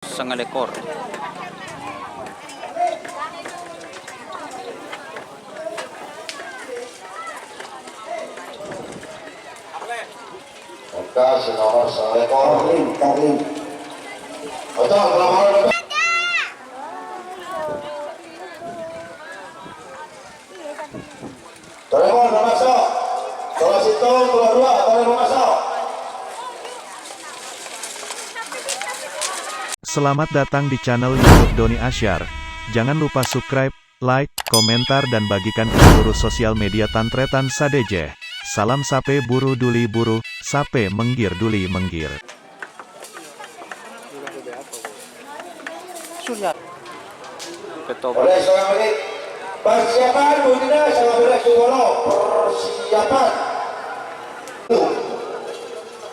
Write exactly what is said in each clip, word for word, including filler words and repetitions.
Sangalèkor. Angka sè nomer sangalèkor. Karlin, Karlin. Ojo, ngelawan. Telepon, masuk. Salah satu, salah dua, telepon, masuk. Selamat datang di channel YouTube Doni Asyar. Jangan lupa subscribe, like, komentar, dan bagikan ke seluruh sosial media tan-tarètan sadhâjâ. Salam sapè buru dhuli buru, sapè mèngghir dhuli mèngghir. Surya. Ketua. Oleh seorang menit. Persiapan, bundina, sangabelas dua puluh. Persiapan.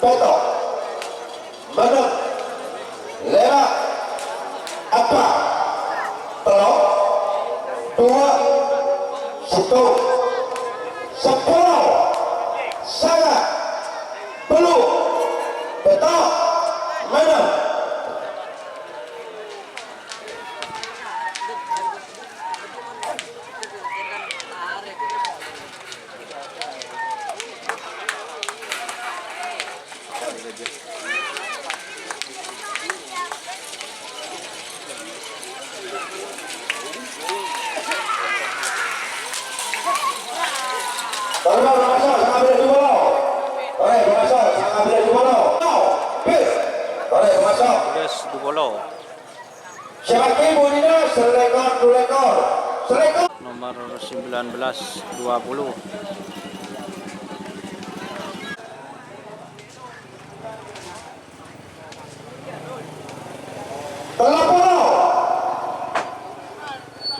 Pètto'. Mennang. Lèma'. Empa'. Tello'. Dua. Sèttong. Sapolo. Sanga'. Tello'. Pètto'. Mennang. Tolong, masuk, sangabelas dua puluh. Tolong, masuk, sangabelas dua puluh. Bis. Tolong, masuk. Sangabelas dua puluh. Sè makkè bundina salèkor dulèkor. Salèkor. Nomor sembilan belas dua puluh. Tello polo.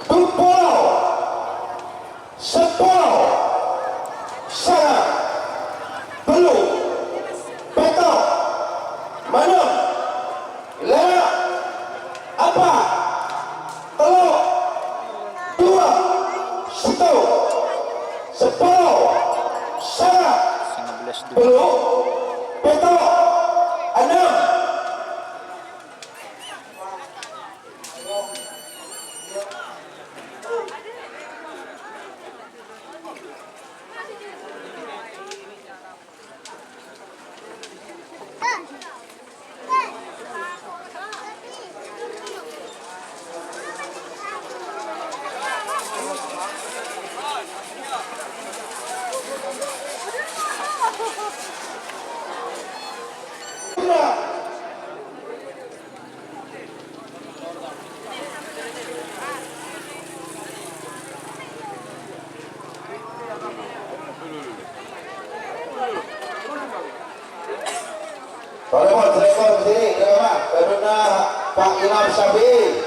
Dupolo. Sapolo. Sanga'. Tello'. Pètto'. Mennang. Lèma'. Empa'. Tello'. Dua. Sèttong. Sapolo. Sanga'. Sangabelas dua. Tello'. Pètto'. Ennam. Telepon, telepon, sini, telepon, Pak Imam Syafi'i.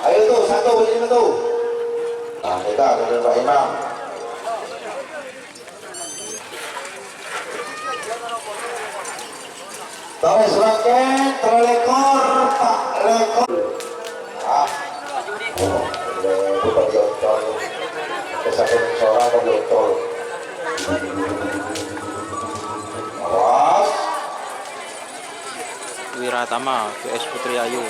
Ayo tuh, satu, ini tuh. Nah, kita dengan Pak Imam. Tawes roket, tello lèkor, pa' lèkor. Ah. Oh, itu tadi ocol. Kesakitan suara tadi ocol. Awas. Wiratama, V S Putri Ayu.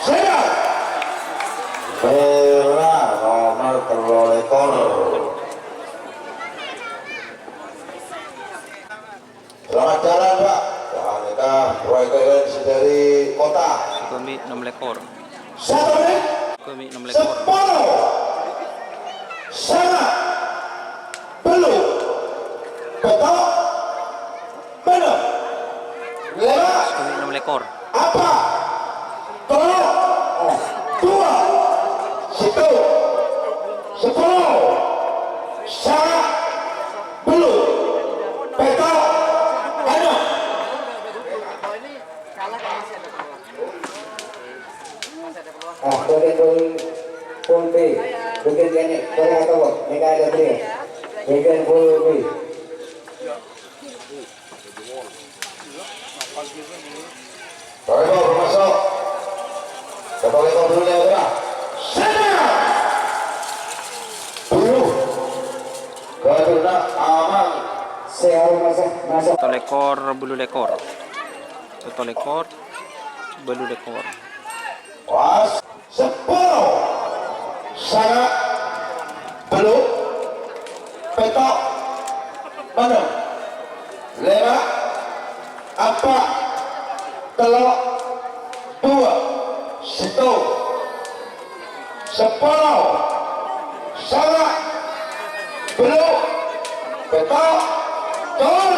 Siap. Bella nomor tello lèkor. Selamat jalan, Pak. Wah, nèka proyek dari kota. Sukami enam lèkor. Satu menit. Sukami enam lèkor. Sepuluh. Sanga'. Tello'. Pètto'. Mennang. Lèma'. Sukami enam lèkor. Empa'. Tello'. Dua. Sèttong. Sapolo. Sanga'. Tello'. Pètto'. Ennam. Ah, bagian pol-, pol B. Bagian ini, bagian atau, ini ada dia. Bagian pol B. Baik, masuk. Kita lihat dulu ya, Pak. Sana! Sèttong lèkor, bâllu lèkor. Sèttong lèkor, bâllu lèkor. Pas, seppulo, sanga', bâllu', pètto', ennem, lèma', empa', tello', duwâ', sèttong. Seppulo, sanga', bâllu', pètto', gol.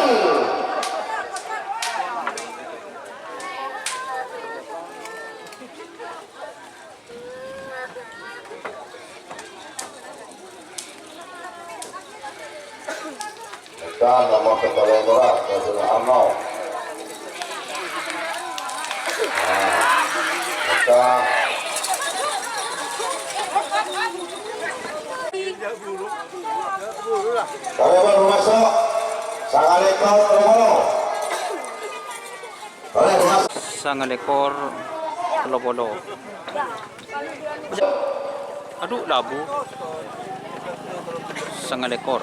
Èka nomor sèttong lèkor, Dodon Arno. Nah, èka. Kami baru masuk. Sanga' lèkor, tello polo. Sanga' lèkor, tello polo. Adhu, labu. Sanga' lèkor.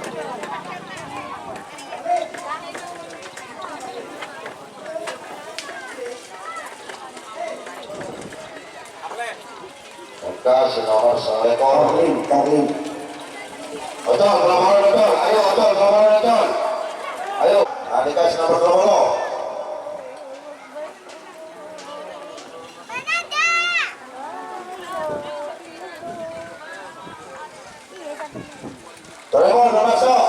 Èka sè nomor sanga' lèkor. Karling, Karling. Ocol, nomor ocol. Ayo, ocol, nomor ocol. Ayo, nah, èka sè nomor tello polo. Tolè, mon, mamaso'.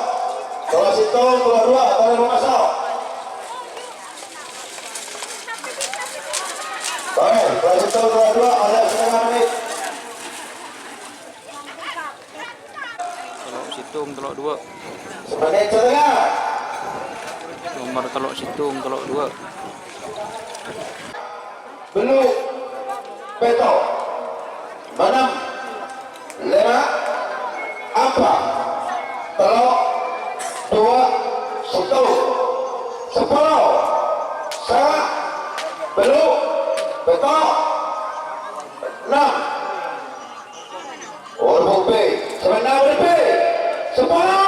Tolè sèttong, tolè duwâ', tolè mamaso'. Tolè, tolè sèttong, tolè duwâ', tolè setengah menit. Tello' sèttong, tello' duwâ'. Semenit setengah. Nomor tello' sèttong, tello' duwâ'. Bâllu', pètto', ennem, lèma', empa', tello', duwâ', sèttong, seppulo, sanga', bâllu', pètto', ennem. Orpo B, semenna B, seppulo,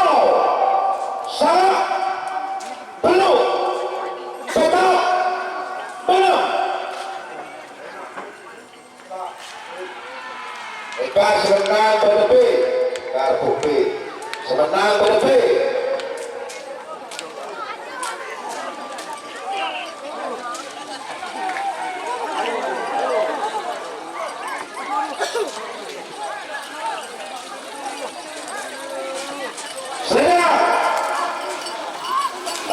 sanga', bâllu', pètto', ennem. Èka semenna B, karpo B, semenna B. Sèra.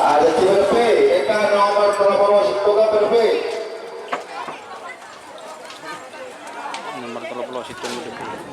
Adâ' di B, èka nomor tello polo sèttong ka B. Nomor tello polo sèttong ka B.